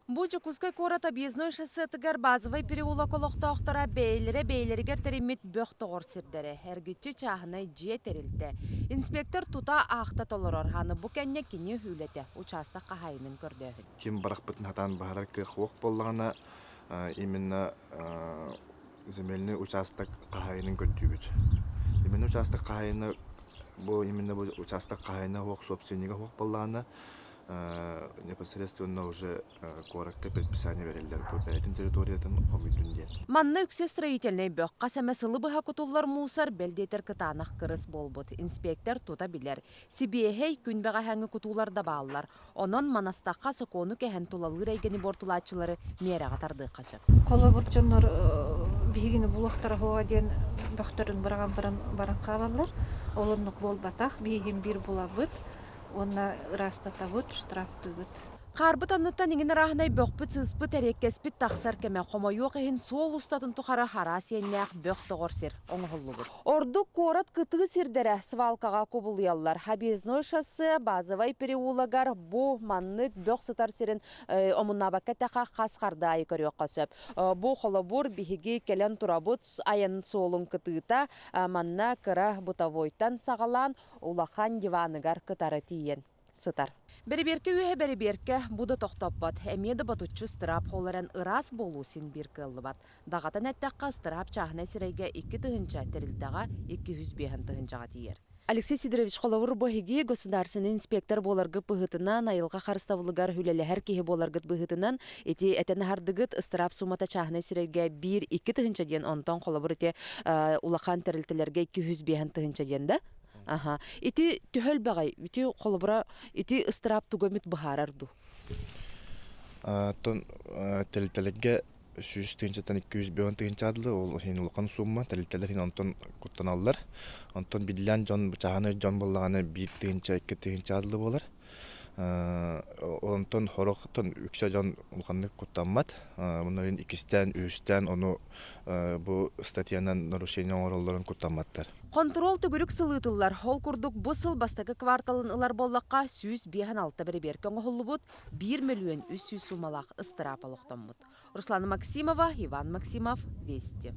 Бу Дьокуускай куорат Объездной шоссетыгар Базовай переулок олохтоохторо бэйэлэрэ бэйэлэригэр тэриммит бөх тоҕор сирдэрэ, эргиччи чааһынай дьиэ тэрилтэ. Инспектор тута аахта толорор, аны бу кэннэ кини үлэтэ, учаастак хаһаайынын көрдөөһүн. Ким барахпытын сатаан баһарар кыах суох буоллаҕына, именно земельный учаастак хаһаайынын көрдүүбүт. Именно учаастак хаһаайына бу именно бу учаастак хаһаайына суох, собственнига суох буоллаҕына, непосредственно уже куоракка предписание бэриллэр бу бэйэтин территориятын хомуйдун диэн. Манна үксэ строительнай бөх, хас эмэ сылы быһа кутуллар мусор бэл диэтэр кытаанах кырыс буолбут. Инспектор тута билэр. Сибиэһэй, күн бэҕэһээҥҥи кутуулар да бааллар. Онон манастахха сокуону кэһэн тулалыыр эйгэни буортулааччылары миэрэҕэ тардыахха сөп. Холобур дьоннор биһигини булуохтара суоҕа диэн бөхтөрүн быраҕан баран баран хаалаллар. Ол оннук буолбатах. Биһигин биир булабыт уонна ыраастатабыт, штрафтыыбыт. Хаарбыт анныттан иҥин арааһынай бөхпүт-сыыспыт, эриэккэспит тахсар кэмэ хомойуох иһин суол устатын тухары араас иэннээх бөх тоҕор сир оҥоһуллубут. Ордук куорат кытыы сирдэрэ свалкаҕа кубулуйаллар. Объездной шоссе Базовай переулогар бу маннык бөх сытар сирин омуннаабакка эттэххэ хас харда аайы көрүөххэ сөп. Бу холобур биһиги кэлэн турабыт айан суолун кытыыта манна кыра бытовойтан саҕалаан улахан диваныгар кытары тиийэн сытар. Бэрэбиэркэ үөһэ бэрэбиэркэ, бу да тохтоппот. Эмиэ да ботуччу ыстыраап ол эрэн ыраас буолуу син биир кыаллыбат. Даҕатан эттэххэ, ыстыраап чааһынай сирэйгэ 2000, тэрилтэҕэ 205 тыһыынчаҕа тиийэр. Алексей Сидорович, холобур, бу эһиги государственный инспектор буоларгыт быһыытынан, айылҕа харыстабылыгар үлэлэһэр киһи буоларгыт быһыытынан, ити этэн аһардыгыт, ыстыраап суумата чааһынай сирэйгэ 1-2 тыһыынча диэн, онтон холобур ити улахан тэрилтэлэргэ 205 тыһыынча диэн да? Аха. Ити төһө элбэҕэй? Ити холобура, ити ыстыраап тугу эмит быһаарар дуу? Оттон тэрилтэлэргэ 100 тыһыынчаттан 250 тыһыынча дылы, ол иһин улахан сумма, тэрилтэлэр иһин онтон куттаналлар. Онтон биллэн дьон, чааһынай дьон буоллаҕына 1 тыһыынча, 2 тыһыынча дылы буолар. Онтон сорохтон үксэ дьон улаханнык куттаммат. Онон иккистээн, үһүстээн ону бу статьянан нарушение оҥороллорун куттамматтар. Хонтуруол төгүрүк сыл ыытыллар. Ол курдук бу сыл бастакы кварталын ылар буоллахха, 156 бэрэбиэркэ оҥоһуллубут, 1 мөлүйүөн 300 суумалаах ыстыраап олохтоммут. Руслана Максимова, Иван Максимов, Вести.